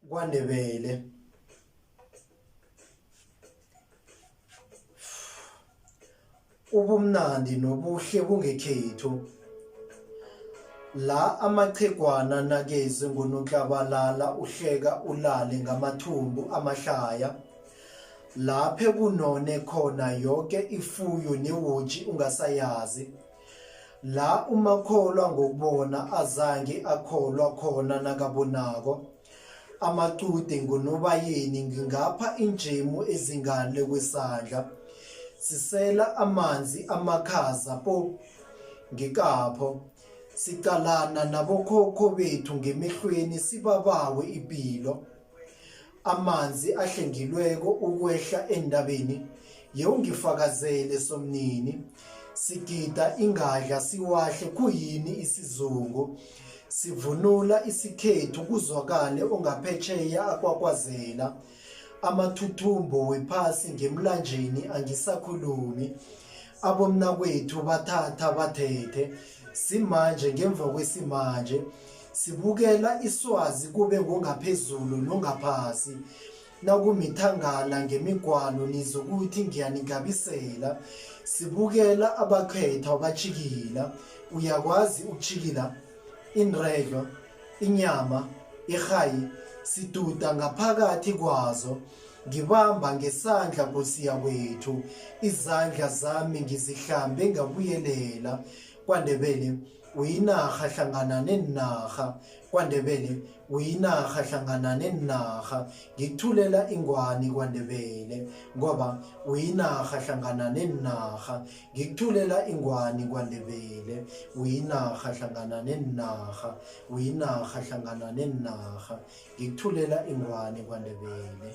KwaNdebele. Ubumnandi nobuhle bungekhethu. La amachegwana nakezwe ngoNoklabalala uhleka ulale ngamathumbu amahlaya. Laphe kunone khona yoke ifuyo newotshi ungasayazi. La umakholwa ngokubona azange akholwa khona nakabonako. Amacude ngoNobayeni ngingapha injemu ezingale kwesandla. Sisela amanzi amakhaza po ngikapho. Siqalana nabokhokho bethu ngemehlweni sibabawe ipilo. Amanzi ahlengilweko ukwehla eentabeni, yewungifakazele Somnini. Sigida ingadla siwahle khuyini isizungu? Sivunula isikhethu kuzwakale ongaphetjheya akwakwazela. Amathuthumbo wephasi ngemlanjeni angisakhulumi. Abomnakwethu bathatha bathethe, simanje ngemva kwesimanje. Sibukela iswazi kube ngongaphezulu nongaphasi. Nakumithangala ngemigwalo nizokuthi ngiyanigabisela. Sibukela abakhethwa batjhikila. Uyakwazi ukutjhikila? Inredlo, inyama, irhayi siduda ngaphakathi kwazo. Ngibamba ngesandla Nkosi yakwethu, izandla zami ngizihlambe ngabuyelela. KwaNdebele uyinarha hlangana neenarha KwaNdebele uyinarha hlangana neenarha ngikuthulela ingwani KwaNdebele ngoba uyinarha hlangana neenarha ngikuthulela ingwani KwaNdebele uyinarha hlangana neenarha uyinarha hlangana neenarha ngikuthulela ingwani KwaNdebele.